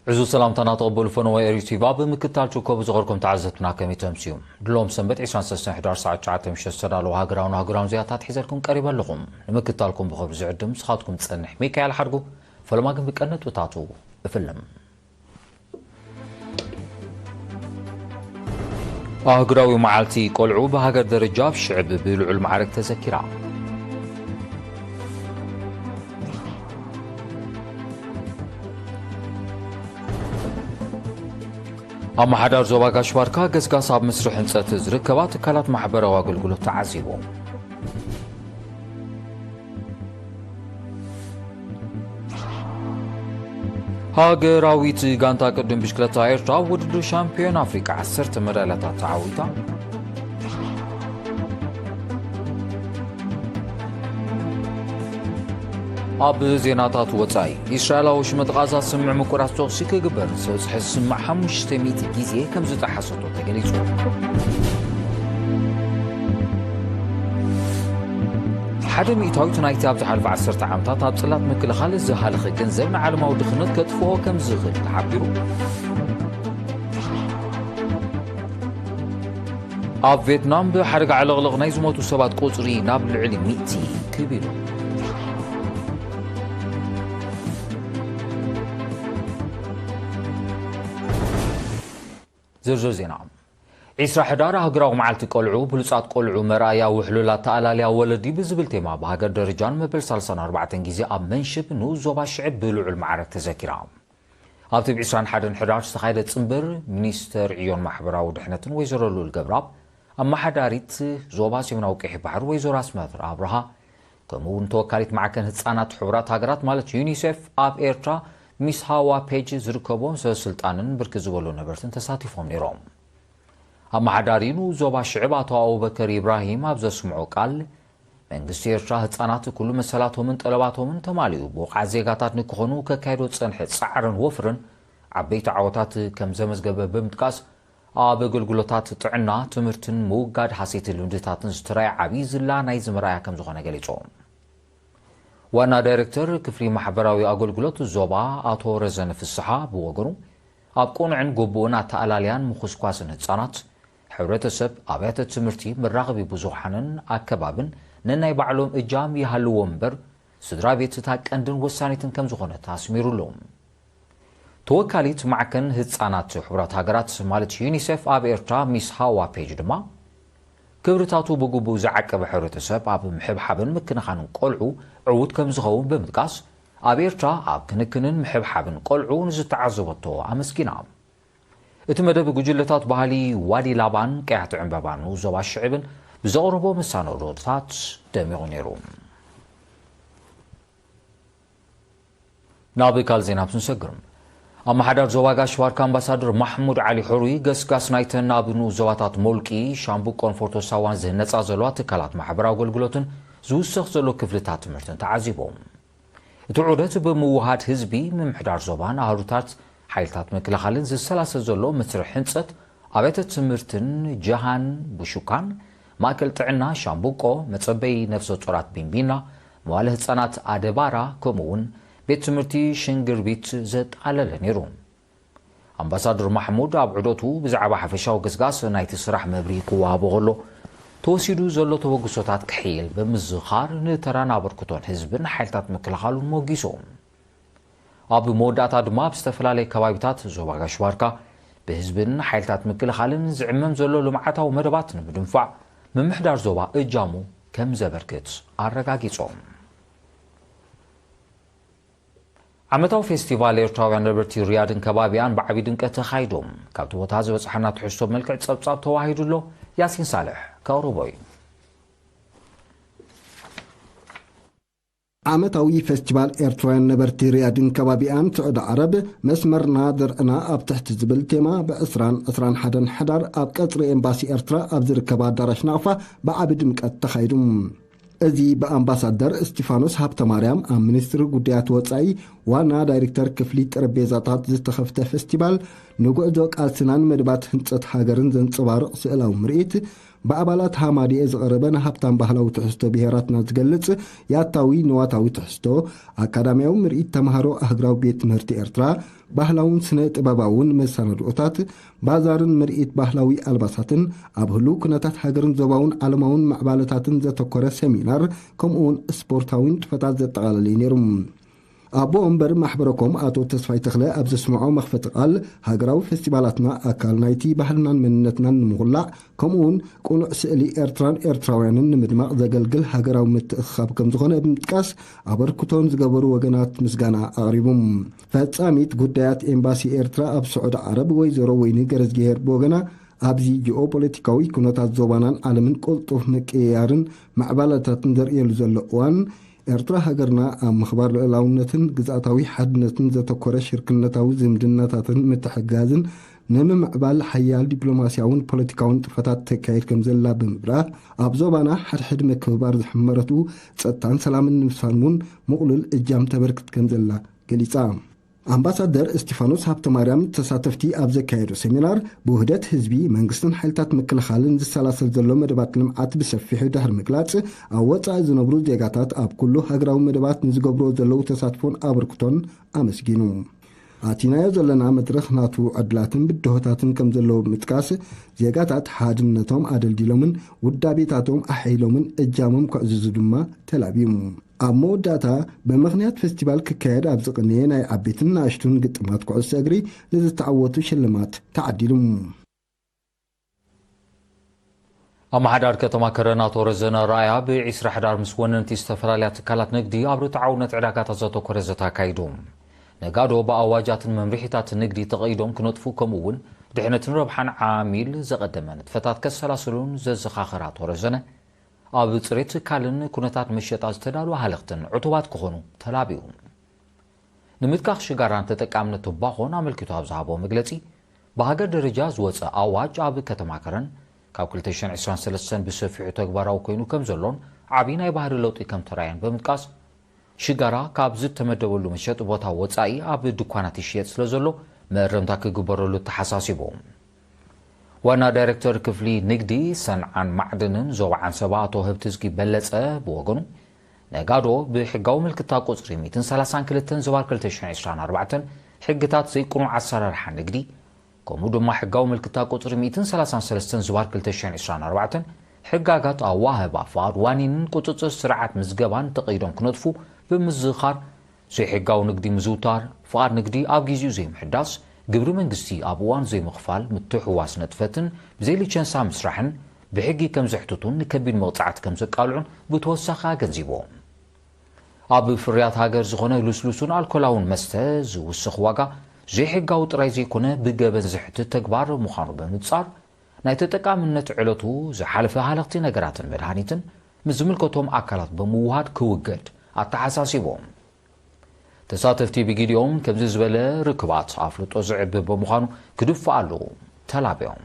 ዕዙዝ ሰላምታና ተቐበሉ ፈነወ ኤሪ ቲቪ። ኣብ ምክትታል ትርከቡ ዝኸርኩም ተዓዘብትና ከመይ ተምስዩ? ድሎም ሰንበት ዕስራን ሰለስተን ሕዳር ሰዓት ትሽዓተ ምሸት ዝተዳለወ ሃገራውን ኣህጉራውን ዜናታት ሒዘልኩም ቀሪበ ኣለኹም። ንምክትታልኩም ብኽብሪ ዝዕድም ንስኻትኩም ዝጸንሕ ሚካኤል ሓድጉ። ፈለማ ግን ብቀንዲ ነጥብታቱ እፍልም። ኣህጉራዊ መዓልቲ ቆልዑ ብሃገር ደረጃ ኣብ ሽዕብ ብልዑል ማዕረግ ተዘኪራ። ኣመሓዳር ዞባ ጋሽ ባርካ ገስጋስ ኣብ መስርሕ ህንጸት ዝርከባ ትካላት ማሕበራዊ ኣገልግሎት ተዓዚቡ። ሃገራዊት ጋንታ ቅድም ብሽክለታ ኤርትራ ኣብ ውድድር ሻምፒዮን ኣፍሪቃ ዓሰርተ መዳልያታት ተዓዊታ። ኣብ ዜናታት ወጻኢ፣ እስራኤል ኣብ ወሽመጥ ቓዛ ስምምዕ ምቁራጽ ተኹሲ ክግበር ንዝበጽሐ ስምምዕ ሓሙሽተ ሚእቲ ግዜ ከም ዝጠሓሰቶ ተገሊጹ። ሓደ ሚእታዊት ናይቲ ኣብ ዝሓለፈ ዓሰርተ ዓመታት ኣብ ጽላት ምክልኻል ዝሃለኸ ገንዘብ ንዓለማዊ ድኽነት ከጥፍኦ ከም ዝኽእል ተሓቢሩ። ኣብ ቪየትናም ብሓደጋ ዕልቕልቕ ናይ ዝሞቱ ሰባት ቁጽሪ ናብ ልዕሊ ሚእቲ ክብ ኢሉ። ዝርዝር ዜና። ዕስራ ሕዳር ኣህጉራዊ መዓልቲ ቆልዑ፣ ብሉጻት ቆልዑ መርኣያ፣ ውሕሉላት ተኣላልያ ወለዲ ብዝብል ቴማ ብሃገር ደረጃን መበል ሰላሳን ኣርባዕተን ግዜ ኣብ መንሽብ ንኡስ ዞባ ሽዕብ ብልዑል ማዕረግ ተዘኪራ። ኣብቲ ብ ዕስራን ሓደን ሕዳር ዝተኻየደ ጽንብር፣ ሚኒስተር ዕዮን ማሕበራዊ ድሕነትን ወይዘሮ ሉል ገብረኣብ፣ ኣመሓዳሪት ዞባ ሰሜናዊ ቀይሕ ባሕሪ ወይዘሮ ኣስመር ኣብርሃ፣ ከምኡ እውን ተወካሊት ማዕከን ህጻናት ሕቡራት ሃገራት ማለት ዩኒሴፍ ኣብ ኤርትራ ሚስ ሃዋ ፔጅ ዝርከቦም ሰበስልጣንን ብርክት ዝበሉ ነበርትን ተሳቲፎም ነይሮም። ኣመሓዳሪ ንኡስ ዞባ ሽዕብ ኣቶ ኣቡበከር ኢብራሂም ኣብ ዘስምዖ ቃል፣ መንግስቲ ኤርትራ ህጻናት ኩሉ መሰላቶምን ጠለባቶምን ተማሊኡ ብቑዓት ዜጋታት ንክኾኑ ከካየዶ ዝጸንሐ ጻዕርን ወፍርን ዓበይቲ ዓወታት ከም ዘመዝገበ ብምጥቃስ፣ ኣብ ኣገልግሎታት ጥዕና፣ ትምህርትን ምውጋድ ሃሰይቲ ልምድታትን ዝተራእየ ዓብዪ ዝላ ናይዚ መርኣያ ከም ዝኾነ ገሊጹ። ዋና ዳይሬክተር ክፍሊ ማሕበራዊ ኣገልግሎት ዞባ ኣቶ ረዘነ ፍስሓ ብወገኑ፣ ኣብ ቅኑዕን ግቡእን ኣተኣላልያን ምኹስኳስን ህጻናት፣ ሕብረተሰብ፣ ኣብያተ ትምህርቲ፣ መራኸቢ ብዙሓንን ኣከባብን ነናይ ባዕሎም እጃም ይሃልዎ እምበር፣ ስድራ ቤት እታ ቀንድን ወሳኒትን ከም ዝኾነት ኣስሚሩሉ። ተወካሊት ማዕከን ህጻናት ሕቡራት ሃገራት ማለት ዩኒሴፍ ኣብ ኤርትራ ሚስ ሃዋ ፔጅ ድማ፣ ክብርታቱ ብግቡእ ዝዓቀበ ሕብረተሰብ ኣብ ምሕብሓብን ምክንኻንን ቆልዑ ዕዉት ከም ዝኸውን ብምጥቃስ፣ ኣብ ኤርትራ ኣብ ክንክንን ምሕብሓብን ቆልዑ ንዝተዓዘበቶ ኣመስጊና። እቲ መደብ ጉጅለታት ባህሊ ዋዲ ላባን ቀያሕቲ ዕምበባን ንኡስ ዞባ ሽዕብን ብዘቕረቦ መሳነዶታት ደሚቑ ነይሩ። ናብ ካልእ ዜና ክንሰግር። ኣመሓዳር ዞባ ጋሽ ባርካ ኣምባሳደር ማሕሙድ ዓሊ ሕሩይ፣ ገስጋስ ናይተን ኣብ ንኡስ ዞባታት ሞልቂ፣ ሻምብቆን ፎርቶ ሳዋን ዝህነጻ ዘለዋ ትካላት ማሕበራዊ ኣገልግሎትን ዝውሰኽ ዘሎ ክፍልታት ትምህርትን ተዓዚቦም። እቲ ዑደት ብምውሃድ ህዝቢ፣ ምምሕዳር ዞባን ኣህሩታት ሓይልታት ምክልኻልን ዝሰላሰል ዘሎ መስርሕ ህንጸት ኣብያተ ትምህርትን ጀሃን ቡሹካን፣ ማእከል ጥዕና ሻምቡቆ፣ መጸበዪ ነፍሰ ጡራት ቢንቢና፣ መዋለ ህጻናት ኣደባራ፣ ከምኡ እውን ቤት ትምህርቲ ሽንግርቢት ዘጠቓለለ ነይሩ። ኣምባሳደር ማሕሙድ ኣብ ዑደቱ ብዛዕባ ሓፈሻዊ ገስጋስ ናይቲ ስራሕ መብርሂ ክወሃቦ ከሎ፣ ተወሲዱ ዘሎ ተበግሶታት ክሕይል ብምዝኻር፣ ንተራን ኣበርክቶን ህዝብን ሓይልታት ምክልኻሉን ሞጊሱ። ኣብ መወዳእታ ድማ ኣብ ዝተፈላለየ ከባቢታት ዞባ ጋሽ ባርካ ብህዝብን ሓይልታት ምክልኻልን ዝዕመም ዘሎ ልምዓታዊ መደባት ንምድንፋዕ ምምሕዳር ዞባ እጃሙ ከም ዘበርክት ኣረጋጊጾም። ዓመታዊ ፌስቲቫል ኤርትራውያን ነበርቲ ሪያድን ከባቢኣን ብዓቢ ድምቀት ተኻይዱ። ካብቲ ቦታ ዝበጽሓና ትሕዝቶ ብመልክዕ ጸብጻብ ተዋሂዱ ኣሎ። ያሲን ሳልሕ ከቕርቦ እዩ። ዓመታዊ ፌስቲቫል ኤርትራውያን ነበርቲ ሪያድን ከባቢኣን ስዑዲ ዓረብ፣ መስመርና ዘርእና ኣብ ትሕቲ ዝብል ቴማ፣ ብ ዕስራን ዕስራን ሓደን ሕዳር ኣብ ቀጽሪ ኤምባሲ ኤርትራ ኣብ ዝርከብ ኣዳራሽ ናቕፋ ብዓቢ ድምቀት ተኻይዱ። እዚ ብኣምባሳደር እስጢፋኖስ ሃብተማርያም ኣብ ሚኒስትሪ ጉዳያት ወጻኢ ዋና ዳይሬክተር ክፍሊ ጠረጴዛታት ዝተኸፍተ ፌስቲቫል፣ ንጉዕዞ ቃልስናን መደባት ህንጸት ሃገርን ዘንጸባርቕ ስእላዊ ምርኢት፣ ብኣባላት ሃማድኤ ዝቐረበ ንሃብታም ባህላዊ ትሕዝቶ ብሄራትና ዝገልጽ ያታዊ ንዋታዊ ትሕዝቶ፣ ኣካዳሚያዊ ምርኢት ተምሃሮ ኣህግራዊ ቤት ትምህርቲ ኤርትራ፣ ባህላውን ስነ ጥበባውን መሰናድኦታት፣ ባዛርን ምርኢት ባህላዊ ኣልባሳትን፣ ኣብ ህሉው ኩነታት ሃገርን ዞባውን ዓለማውን ማዕባለታትን ዘተኮረ ሰሚናር፣ ከምኡውን ስፖርታዊ ንጥፈታት ዘጠቓለለ እዩ ነይሩ። ኣቦ ወንበር ማሕበረኮም ኣቶ ተስፋይ ተኽለ ኣብ ዘስምዖ መኽፈቲ ቃል፣ ሃገራዊ ፌስቲቫላትና ኣካል ናይቲ ባህልናን መንነትናን ንምኹላዕ፣ ከምኡውን ቅኑዕ ስእሊ ኤርትራን ኤርትራውያንን ንምድማቕ ዘገልግል ሃገራዊ ምትእኽኻብ ከም ዝኾነ ብምጥቃስ፣ ኣበርክቶ ንዝገበሩ ወገናት ምስጋና ኣቕሪቡ። ፈጻሚት ጉዳያት ኤምባሲ ኤርትራ ኣብ ስዑዲ ዓረብ ወይዘሮ ወይኒ ገረዝግሄር ብወገና፣ ኣብዚ ጂኦፖለቲካዊ ኩነታት ዞባናን ዓለምን ቅልጡፍ ምቅይያርን ምዕባለታትን ዘርእየሉ ዘሎ እዋን፣ ኤርትራ ሃገርና ኣብ ምኽባር ልኡላውነትን ግዝኣታዊ ሓድነትን ዘተኮረ ሽርክነታዊ ዝምድናታትን ምትሕግጋዝን ንምምዕባል ሓያል ዲፕሎማስያውን ፖለቲካውን ጥፈታት ተካይድ ከም ዘላ ብምብራህ፣ ኣብ ዞባና ሓድሕድ ምክብባር ዝሕመረቱ ጸጥታን ሰላምን ንምስፋን እውን ምቕሉል እጃም ተበርክት ከም ዘላ ገሊጻ። ኣምባሳደር እስጢፋኖስ ሃብተማርያም ተሳተፍቲ ኣብ ዘካየዶ ሰሚናር፣ ብውህደት ህዝቢ፣ መንግስትን ሓይልታት ምክልኻልን ዝሰላሰል ዘሎ መደባት ልምዓት ብሰፊሑ ድሕሪ ምግላጽ፣ ኣብ ወጻኢ ዝነብሩ ዜጋታት ኣብ ኩሉ ሃገራዊ መደባት ንዝገብርዎ ዘለዉ ተሳትፎን ኣበርክቶን ኣመስጊኑ። ኣቲናዮ ዘለና መድረኽ ናቱ ዕድላትን ብድሆታትን ከም ዘለዎ ብምጥቃስ፣ ዜጋታት ሓድነቶም ኣደልዲሎምን ውዳቤታቶም ኣሐይሎምን እጃሞም ከዕዝዙ ድማ ተላብዩ። ኣብ መወዳእታ፣ ብምኽንያት ፌስቲቫል ክካየድ ኣብ ዝቕነየ ናይ ዓበይትን ንኣሽቱን ግጥማት ኩዕሶ እግሪ ንዝተዓወቱ ሽልማት ተዓዲሉ። ኣመሓዳሪ ከተማ ከረን ኣቶ ረዘነ ኣርኣያ ብዒስራ ሕዳር ምስ ወነንቲ ዝተፈላለያ ትካላት ንግዲ ኣብ ርትዓውነት ዕዳጋታት ዘተኮረ ዘተ ኣካይዱ። ነጋዶ ብኣዋጃትን መምርሒታትን ንግዲ ተቐይዶም ክነጥፉ፣ ከምኡ እውን ድሕነትን ረብሓን ዓሚል ዘቐደመ ንጥፈታት ከሰላስሉን ዘዘኻኸረ ኣቶ ረዘነ፣ ኣብ ጽሬት ትካልን ኩነታት መሸጣ ዝተዳለወ ሃለኽትን ዕቱባት ክኾኑ ተላቢዩ። ንምትካኽ ሽጋራን ተጠቃምነት ትባኾን ኣመልኪቱ ኣብ ዝሃቦ መግለጺ፣ ብሃገር ደረጃ ዝወጸ ኣዋጅ ኣብ ከተማ ከረን ካብ ክልተ ሽሕን ዕስራን ሰለስተን ብሰፊሑ ተግባራዊ ኮይኑ ከም ዘሎን ዓቢ ናይ ባህሪ ለውጢ ከም ተራእየን ብምጥቃስ፣ ሽጋራ ካብ ዝተመደበሉ መሸጢ ቦታ ወጻኢ ኣብ ድኳናት ይሽየጥ ስለ ዘሎ መእረምታ ክግበረሉ ተሓሳሲቡ። ዋና ዳይሬክተር ክፍሊ ንግዲ ሰንዓን ማዕድንን ዞባ ዓንሰባ ኣቶ ህብትዝጊ በለጸ ብወገኑ፣ ነጋዶ ብሕጋዊ ምልክታ ቁጽሪ ሚእትን ሰላሳን ክልተን ዝባር ክልተ ሽሕን ዕስራን ኣርባዕተን ሕግታት ዘይቅኑዕ ኣሰራርሓ ንግዲ፣ ከምኡ ድማ ሕጋዊ ምልክታ ቁጽሪ ሚእትን ሰላሳን ሰለስተን ዝባር ክልተ ሽሕን ዕስራን ኣርባዕተን ሕጋጋት ኣዋህባ ፍቓድ ዋኒንን ቁጽጽር ስርዓት ምዝገባን ተቐይዶም ክነጥፉ ብምዝኻር፣ ዘይሕጋዊ ንግዲ ምዝውታር፣ ፍቓድ ንግዲ ኣብ ጊዜኡ ዘይምሕዳስ፣ ግብሪ መንግስቲ ኣብ እዋን ዘይምኽፋል፣ ምትሕውዋስ ነጥፈትን ብዘይ ሊቸንሳ ምስራሕን ብሕጊ ከም ዘሕትቱን ንከቢድ መቕጻዕቲ ከም ዘቃልዑን ብተወሳኺ ኣገንዚቡ። ኣብ ፍርያት ሃገር ዝኾነ ልስሉስን ኣልኮላውን መስተ ዝውስኽ ዋጋ ዘይሕጋዊ ጥራይ ዘይኮነ ብገበን ዘሕትት ተግባር ምዃኑ ብምጻር፣ ናይ ተጠቃምነት ዕለቱ ዝሓለፈ ሃለኽቲ ነገራትን መድሃኒትን ምስ ዝምልከቶም ኣካላት ብምውሃድ ክውገድ ኣተሓሳሲቦም። ተሳተፍቲ ብጊዲኦም ከምዚ ዝበለ ርክባት ኣፍልጦ ዝዕቢ ብምዃኑ ክድፍኣሉ ተላብዮም።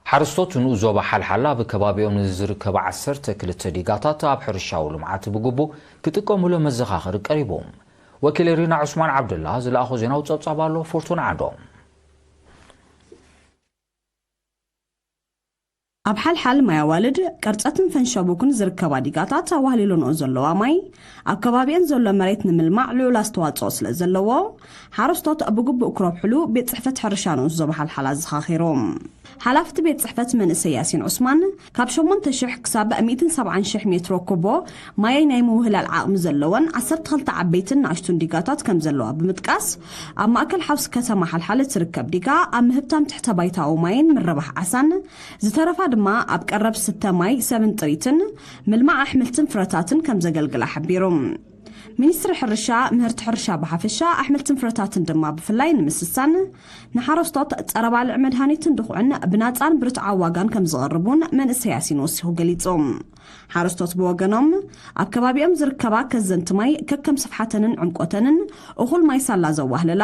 ሓረስቶት ንኡስ ዞባ ሓልሓል ኣብ ከባቢኦም ንዝርከባ ዓሰርተ ክልተ ዲጋታት ኣብ ሕርሻዊ ልምዓት ብግቡእ ክጥቀሙሉ መዘኻኸሪ ቀሪቡ። ወኪል ሪና ዑስማን ዓብደላ ዝለኣኾ ዜናዊ ጸብጻብ ኣሎ። ፎርቱና ዓንዶ። ኣብ ሓልሓል ማይ ኣዋልድ፣ ቀርጸትን ፈንሸቡክን ዝርከባ ዲጋታት ኣዋህሊሎንኦ ዘለዋ ማይ፣ ኣብ ከባቢአን ዘሎ መሬት ንምልማዕ ልዑል ኣስተዋጽኦ ስለ ዘለዎ፣ ሓረስቶት ብግቡእ ክረብሕሉ ቤት ጽሕፈት ሕርሻ ንኡስ ዞባ ሓልሓል ኣዘኻኺሩ። ሓላፍቲ ቤት ጽሕፈት መንእሰይ ያሲን ዑስማን፣ ካብ ሸሞንተ ሽሕ ክሳብ ሚእትን ሰብዓን ሽሕ ሜትሮ ኩቦ ማይ ናይ ምውህላል ዓቕሚ ዘለወን ዓሰርተ ክልተ ዓበይትን ንኣሽቱን ዲጋታት ከም ዘለዋ ብምጥቃስ፣ ኣብ ማእከል ሓውሲ ከተማ ሓልሓል እትርከብ ዲጋ ኣብ ምህብታም ትሕተ ባይታዊ ማይን ምርባሕ ዓሳን፣ ዝተረፋ ድማ ኣብ ቀረብ ስተ ማይ ሰብን ጥሪትን ምልማዕ ኣሕምልትን ፍረታትን ከም ዘገልግላ ሓቢሩ። ሚኒስትሪ ሕርሻ፣ ምህርቲ ሕርሻ ብሓፈሻ፣ ኣሕምልትን ፍረታትን ድማ ብፍላይ ንምስሳን፣ ንሓረስቶት ጸረ ባልዕ መድሃኒትን ድኹዕን ብናጻን ብርትዓዊ ዋጋን ከም ዝቐርብ እውን መንእሰይ ያሲን ወሲኹ ገሊጹ። ሓረስቶት ብወገኖም፣ ኣብ ከባቢኦም ዝርከባ ከዘንቲ ማይ ከከም ስፍሓተንን ዕምቆተንን እኹል ማይ ሳላ ዘዋህለላ፣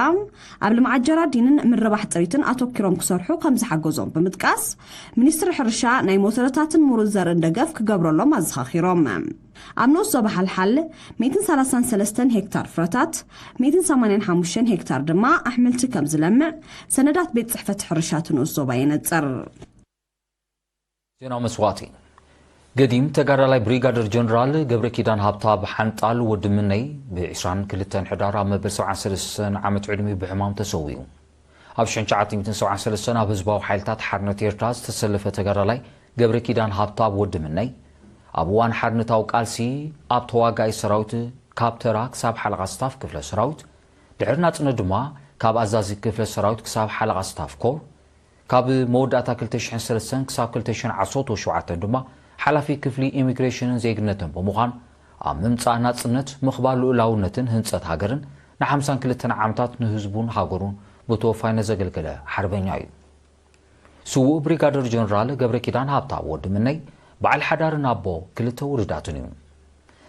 ኣብ ልምዓት ጀራዲንን ምርባሕ ጥሪትን ኣተኪሮም ክሰርሑ ከም ዝሓገዞም ብምጥቃስ፣ ሚኒስትሪ ሕርሻ ናይ ሞተረታትን ምሩጽ ዘርእን ደገፍ ክገብረሎም ኣዘኻኺሮም። ኣብ ንኡስ ዞባ ሓልሓል ሚእትን ሰላሳን ሰለስተን ሄክታር ፍረታት፣ ሚእትን ሰማንያን ሓሙሽተን ሄክታር ድማ ኣሕምልቲ ከም ዝለምዕ ሰነዳት ቤት ጽሕፈት ሕርሻ እቲ ንኡስ ዞባ የነጽር። ዜና መስዋእቲ። ገዲም ተጋዳላይ ብሪጋደር ጀነራል ገብረ ኪዳን ሃብታ ብሓንጣል ወዲ ምነይ ብ22 ሕዳር ኣብ መበል ሰብዓን ሰለስተን ዓመት ዕድሚኡ ብሕማም ተሰዊኡ። ኣብ ሽሕን ትሽዓተ ሚእትን ሰብዓን ሰለስተን ኣብ ህዝባዊ ሓይልታት ሓርነት ኤርትራ ዝተሰለፈ ተጋዳላይ ገብረ ኪዳን ሃብታ ወዲ ምነይ፣ ኣብ እዋን ሓርነታዊ ቃልሲ ኣብ ተዋጋኢ ሰራዊት ካብ ተራ ክሳብ ሓለቓ ስታፍ ክፍለ ሰራዊት፣ ድሕሪ ናጽነት ድማ ካብ ኣዛዚ ክፍለ ሰራዊት ክሳብ ሓለቓ ስታፍ ኮር፣ ካብ መወዳእታ ክልተ ሽሕን ሰለስተን ክሳብ ክልተ ሽሕን ዓሰርተ ሸውዓተን ድማ ሓላፊ ክፍሊ ኢሚግሬሽንን ዜግነትን ብምዃን፣ ኣብ ምምጻእ ናጽነት፣ ምኽባር ልኡላውነትን ህንጸት ሃገርን ንሓምሳን ክልተን ዓመታት ንህዝቡን ሃገሩን ብተወፋይነት ዘገልገለ ሓርበኛ እዩ። ስዉእ ብሪጋደር ጀነራል ገብረ ኪዳን ሃብታ ወዲ ምነይ በዓል ሓዳርን ኣቦ ክልተ ውሉዳትን እዩ።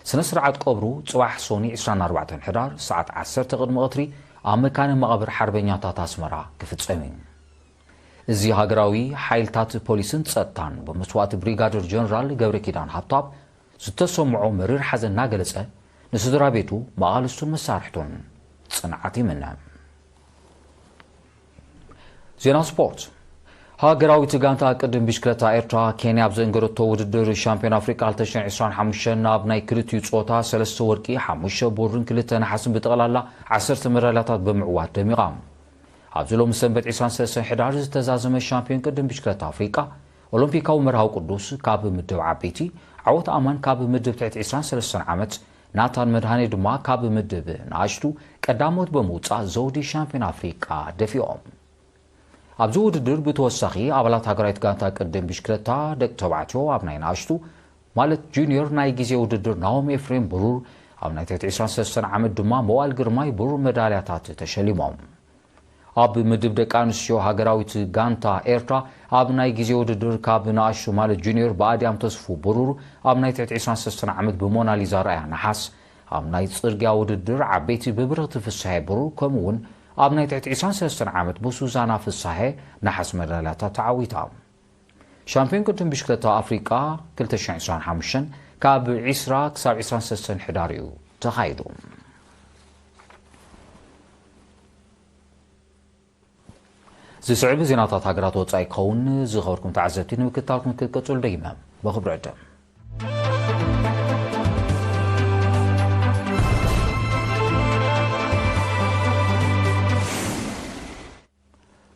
ስነ ስርዓት ቀብሩ ጽባሕ ሶኒ ዕስራን ኣርባዕተን ሕዳር ሰዓት ዓሰርተ ቅድሚ ቀትሪ ኣብ መካነ መቓብር ሓርበኛታት ኣስመራ ክፍጸም እዩ። እዚ ሃገራዊ ሓይልታት ፖሊስን ጸጥታን ብመስዋእቲ ብሪጋደር ጀነራል ገብረ ኪዳን ሃብታብ ዝተሰምዖ መሪር ሓዘን እናገለጸ፣ ንስድራ ቤቱ፣ መቓልስቱን መሳርሕቱን ጽንዓት ይምነ። ዜና ስፖርት። ሃገራዊት ጋንታ ቅድም ብሽክለታ ኤርትራ፣ ኬንያ ኣብ ዘንገረቶ ውድድር ሻምፒዮን ኣፍሪቃ ክልተ ሽሕን ዕስራን ሓሙሽተን ኣብ ናይ ክልቲኡ ጾታ ሰለስተ ወርቂ፣ ሓሙሽተ ብሩርን ክልተ ነሓስን ብጠቕላላ ዓሰርተ መዳልያታት ብምዕዋት ደሚቓ። ኣብዚ ሎሚ ሰንበት ዕስራን ሰለስተን ሕዳር ዝተዛዘመ ሻምፒዮን ቅድም ብሽክለታ ኣፍሪቃ ኦሎምፒካዊ መርሃዊ ቅዱስ ካብ ምድብ ዓበይቲ፣ ዓወት ኣማን ካብ ምድብ ትሕቲ ዕስራን ሰለስተን ዓመት፣ ናታን መድሃኔ ድማ ካብ ምድብ ንኣሽቱ ቀዳሞት ብምውጻእ ዘውዲ ሻምፒዮን ኣፍሪቃ ደፊኦም። ኣብዚ ውድድር ብተወሳኺ ኣባላት ሃገራዊት ጋንታ ቅድም ብሽክለታ ደቂ ተባዕትዮ ኣብ ናይ ንኣሽቱ ማለት ጁኒዮር ናይ ግዜ ውድድር ናሆም ኤፍሬም ብሩር፣ ኣብ ናይ ትሕቲ ዕስራን ሰለስተን ዓመት ድማ መዋል ግርማይ ብሩር መዳልያታት ተሸሊሞም። ኣብ ምድብ ደቂ ኣንስትዮ ሃገራዊት ጋንታ ኤርትራ ኣብ ናይ ግዜ ውድድር ካብ ንኣሽቱ ማለት ጁኒዮር ብኣድያም ተስፉ ብሩር፣ ኣብ ናይ ትሕቲ ዕስራን ሰለስተን ዓመት ብሞናሊዛ ርኣያ ነሓስ፣ ኣብ ናይ ጽርግያ ውድድር ዓበይቲ ብብርኽቲ ፍስሃየ ብሩር፣ ከምኡ እውን ኣብ ናይ ትሕቲ ዕስራን ሰለስተን ዓመት ብሱዛና ፍስሃየ ነሓስ መዳልያታት ተዓዊታ። ሻምፒዮን ቅድም ብሽክለታ ኣፍሪቃ ክልተ ሽሕን ዕስራን ሓሙሽተን ካብ ዕስራ ክሳብ ዕስራን ሰለስተን ሕዳር እዩ ተኻይዱ። ዝስዕብ ዜናታት ሃገራት ወጻኢ ክኸውን፣ ዝኸበርኩም ተዓዘብቲ ንምክትታልኩም ክትቀጽሉ ደጊመ ብኽብሪ ዕድም።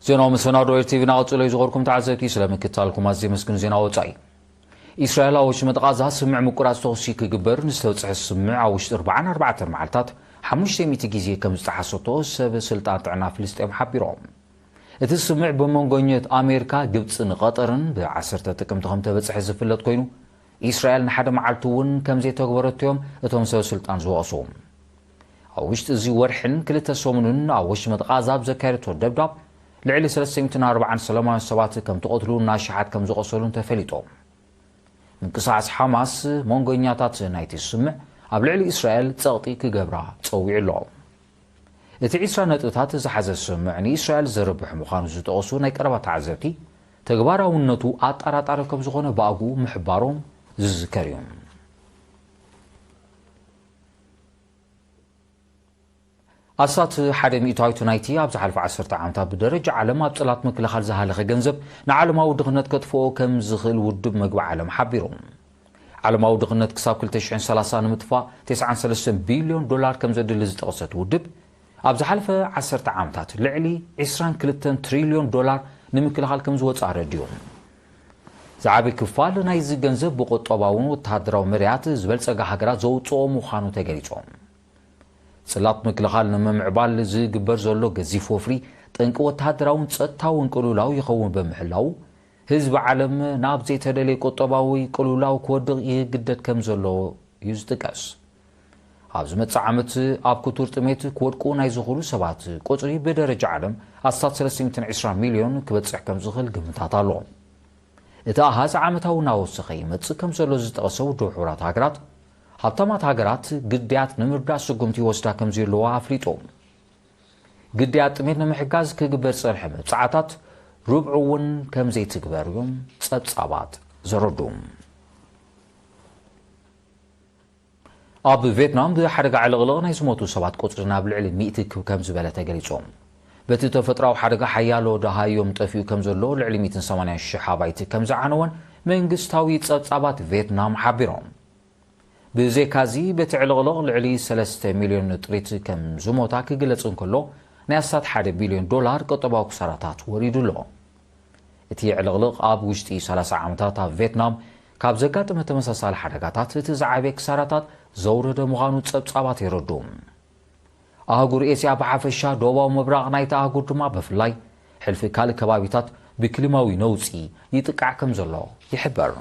ዜናዊ መሰናዶ ኤር ቲቪ ናቐጽሎ እዩ። ዝኸበርኩም ተዓዘብቲ፣ ስለ ምክትታልኩም ኣዝየ የመስግን። ዜና ወጻኢ። ኢስራኤል ኣብ ወሽመጥ ቓዛ ስምምዕ ምቁራጽ ተኹሲ ክግበር ንዝተበጽሐ ስምምዕ ኣብ ውሽጢ ኣርባዓን ኣርባዕተን መዓልታት ሓሙሽተ ሚእቲ ግዜ ከም ዝጠሓሰቶ ሰብ ስልጣን ጥዕና ፍልስጤም ሓቢሮም። እቲ ስምምዕ ብመንጎኘት ኣሜሪካ፣ ግብጽን ቐጠርን ብዓሰርተ ጥቅምቲ ከም ተበጽሐ ዝፍለጥ ኮይኑ፣ ኢስራኤል ንሓደ መዓልቲ እውን ከም ዘይተግበረቶ እዮም እቶም ሰብ ስልጣን ዝወቐሱ። ኣብ ውሽጢ እዚ ወርሕን ክልተ ሰሙንን ኣብ ወሽመጥ ቓዛ ኣብ ዘካየደቶ ደብዳብ፣ ልዕሊ ሰለስተ ሚእትን ኣርባዓን ሰላማውያን ሰባት ከም ተቐትሉን ኣሽሓት ከም ዝቖሰሉን ተፈሊጡ። ምንቅስቓስ ሓማስ መንጎኛታት ናይቲ ስምምዕ ኣብ ልዕሊ እስራኤል ጸቕጢ ክገብራ ጸዊዑ ኣሎ። እቲ ዕስራ ነጥብታት ዝሓዘ ስምምዕ ንእስራኤል ዘርብሕ ምዃኑ ዝጠቐሱ ናይ ቀረባ ተዓዘብቲ፣ ተግባራውነቱ ኣጠራጣሪ ከም ዝኾነ ብኣግኡ ምሕባሮም ዝዝከር እዩ። ኣስታት ሓደ ሚእታዊት ናይቲ ኣብ ዝሓለፈ ዓሰርተ ዓመታት ብደረጃ ዓለም ኣብ ጽላት ምክልኻል ዝሃለኸ ገንዘብ ንዓለማዊ ድኽነት ከጥፍኦ ከም ዝኽእል ውድብ መግቢ ዓለም ሓቢሩ። ዓለማዊ ድኽነት ክሳብ ክልተ ሽሕን ሰላሳን ንምጥፋእ ተስዓን ሰለስተን ቢልዮን ዶላር ከም ዘድሊ ዝጠቕሰት ውድብ፣ ኣብ ዝሓለፈ ዓሰርተ ዓመታት ልዕሊ ዕስራን ክልተን ትሪልዮን ዶላር ንምክልኻል ከም ዝወጽእ ኣረዲኡ። ዝዓቢ ክፋል ናይዚ ገንዘብ ብቁጠባውን ወተሃደራዊ መዳያት ዝበልጸጋ ሃገራት ዘውጽኦ ምዃኑ ተገሊጹ። ጽላት ምክልኻል ንምምዕባል ዝግበር ዘሎ ገዚፍ ወፍሪ፣ ጠንቂ ወተሃደራውን ጸጥታውን ቅልውላው ይኸውን ብምሕላው፣ ህዝቢ ዓለም ናብ ዘይተደለየ ቁጠባዊ ቅልውላው ክወድቕ ይግደድ ከም ዘሎ እዩ ዝጥቀስ። ኣብ ዝመጽእ ዓመት ኣብ ክቱር ጥሜት ክወድቁ ናይ ዝኽእሉ ሰባት ቁጽሪ ብደረጃ ዓለም ኣስታት ሰለስተ ሚእትን ዕስራን ሚልዮን ክበጽሕ ከም ዝኽእል ግምታት ኣሎ። እቲ ኣሃዝ ዓመታዊ እናወሰኸ ይመጽእ ከም ዘሎ ዝጠቐሰ ውድብ ሕቡራት ሃገራት፣ ሃብታማት ሃገራት ግዳያት ንምርዳእ ስጉምቲ ይወስዳ ከም ዘለዋ ኣፍሊጡ። ግዳያት ጥሜት ንምሕጋዝ ክግበር ዝጸንሐ መብጻዓታት ርብዑ እውን ከም ዘይትግበር እዮም ጸብጻባት ዘረድኡ። ኣብ ቬትናም ብሓደጋ ዕልቕልቕ ናይ ዝሞቱ ሰባት ቁጽሪ ናብ ልዕሊ ሚእቲ ክብ ከም ዝበለ ተገሊጹ። በቲ ተፈጥሮኣዊ ሓደጋ ሓያሎ ደሃዮም ጠፊኡ ከም ዘሎ፣ ልዕሊ ሚእትን ሰማንያን ሽሕ ኣባይቲ ከም ዝዓነወን መንግስታዊ ጸብጻባት ቬትናም ሓቢሮም። ብዘይካዚ፣ በቲ ዕልቕልቕ ልዕሊ ሰለስተ ሚልዮን ጥሪት ከም ዝሞታ ክግለጽ እንከሎ፣ ናይ ኣስታት ሓደ ቢልዮን ዶላር ቁጠባዊ ክሳራታት ወሪዱ ኣሎ። እቲ ዕልቕልቕ ኣብ ውሽጢ ሰላሳ ዓመታት ኣብ ቬትናም ካብ ዘጋጠመ ተመሳሳሊ ሓደጋታት እቲ ዝዓበየ ክሳራታት ዘውረደ ምዃኑ ጸብጻባት የረድኡ። ኣህጉር ኤስያ ብሓፈሻ፣ ደቡባዊ ምብራቕ ናይቲ ኣህጉር ድማ ብፍላይ፣ ሕልፊ ካልእ ከባቢታት ብክሊማዊ ነውጺ ይጥቃዕ ከም ዘሎ ይሕበር።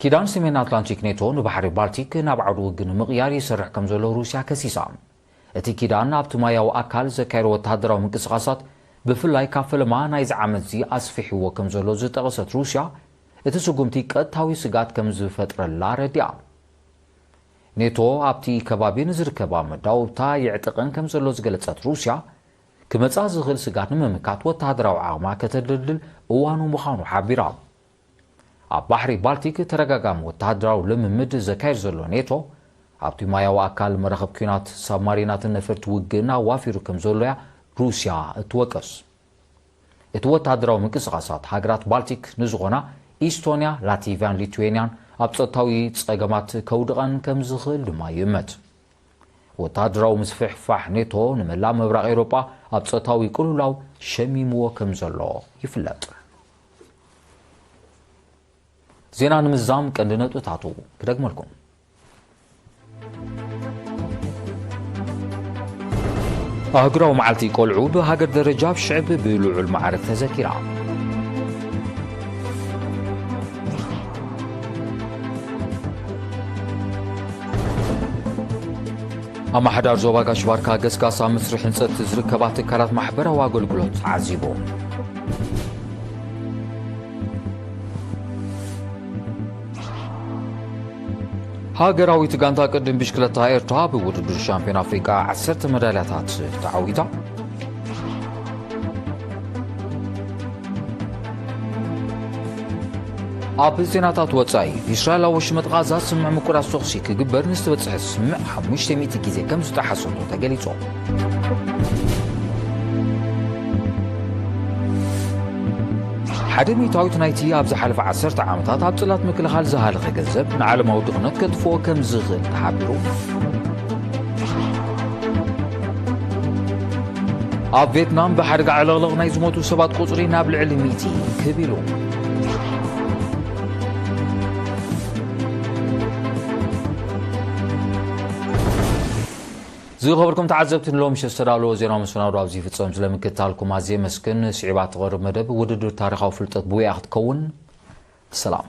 ኪዳን ሰሜን ኣትላንቲክ ኔቶ ንባሕሪ ባልቲክ ናብ ዓውዲ ውግእ ንምቕያር ይሰርሕ ከም ዘሎ ሩስያ ከሲሳ። እቲ ኪዳን ኣብቲ ማያዊ ኣካል ዘካየዶ ወተሃደራዊ ምንቅስቓሳት፣ ብፍላይ ካብ ፈለማ ናይዚ ዓመት'ዚ ኣስፊሕዎ ከም ዘሎ ዝጠቐሰት ሩስያ፣ እቲ ስጉምቲ ቀጥታዊ ስግኣት ከም ዝፈጥረላ ኣረዲኣ። ኔቶ ኣብቲ ከባቢ ንዝርከባ መዳውብታ የዕጥቐን ከም ዘሎ ዝገለጸት ሩስያ፣ ክመጽኣ ዝኽእል ስግኣት ንምምካት ወተሃደራዊ ዓቕማ ከተደልድል እዋኑ ምዃኑ ሓቢራ። ኣብ ባሕሪ ባልቲክ ተደጋጋሚ ወተሃደራዊ ልምምድ ዘካየድ ዘሎ ኔቶ፣ ኣብቲ ማያዊ ኣካል መራኽብ ኲናት፣ ሳብማሪናትን ነፈርቲ ውግእን ኣዋፊሩ ከም ዘሎ እያ ሩስያ እትወቅስ። እቲ ወተሃደራዊ ምንቅስቓሳት ሃገራት ባልቲክ ንዝኾና ኢስቶንያ፣ ላቲቭያን ሊትዌንያን ኣብ ጸጥታዊ ጸገማት ከውድቐን ከም ዝኽእል ድማ ይእመት። ወተሃደራዊ ምስፍሕፋሕ ኔቶ ንመላእ ምብራቕ ኤውሮጳ ኣብ ጸጥታዊ ቅልውላው ሸሚምዎ ከም ዘሎ ይፍለጥ። ዜና ንምዝዛም ቀንዲ ነጥብታቱ ክደግመልኩም። ኣህጉራዊ መዓልቲ ቆልዑ ብሃገር ደረጃ ኣብ ሽዕብ ብልዑል ማዕርግ ተዘኪራ። ኣመሓዳር ዞባ ጋሽ ባርካ ገስጋስ ኣብ መስርሕ ህንጸት ዝርከባ ትካላት ማሕበራዊ ኣገልግሎት ዓዚቡ። ሃገራዊት ጋንታ ቅድም ብሽክለታ ኤርትራ ብውድድር ሻምፒዮን ኣፍሪቃ ዓሰርተ መዳልያታት ተዓዊታ። ኣብ ዜናታት ወጻኢ፣ እስራኤል ኣብ ወሽመጥ ቓዛ ስምምዕ ምቁራጽ ተኹሲ ክግበር ንዝተበጽሐ ስምምዕ ሓሙሽተ ሚእቲ ግዜ ከም ዝጠሓሰቶ ተገሊጹ። ሓደ ሚእታዊት ናይቲ ኣብ ዝሓለፈ ዓሰርተ ዓመታት ኣብ ጽላት ምክልኻል ዝሃለኸ ገንዘብ ንዓለማዊ ድኽነት ከጥፍኦ ከም ዝኽእል ተሓቢሩ። ኣብ ቬትናም ብሓደጋ ዕልቕልቕ ናይ ዝሞቱ ሰባት ቁጽሪ ናብ ልዕሊ ሚእቲ ክብ ኢሉ። ዝኸበርኩም ተዓዘብቲ፣ ንሎሚ ምሸት ዝተዳለወ ዜናዊ መሰናዶ ኣብዚ ይፍጸም። ስለምክትታልኩም ኣዝየ የመስግን። ስዒባ ትቐርብ መደብ ውድድር ታሪኻዊ ፍልጠት ብዊኣ ክትከውን። ሰላም።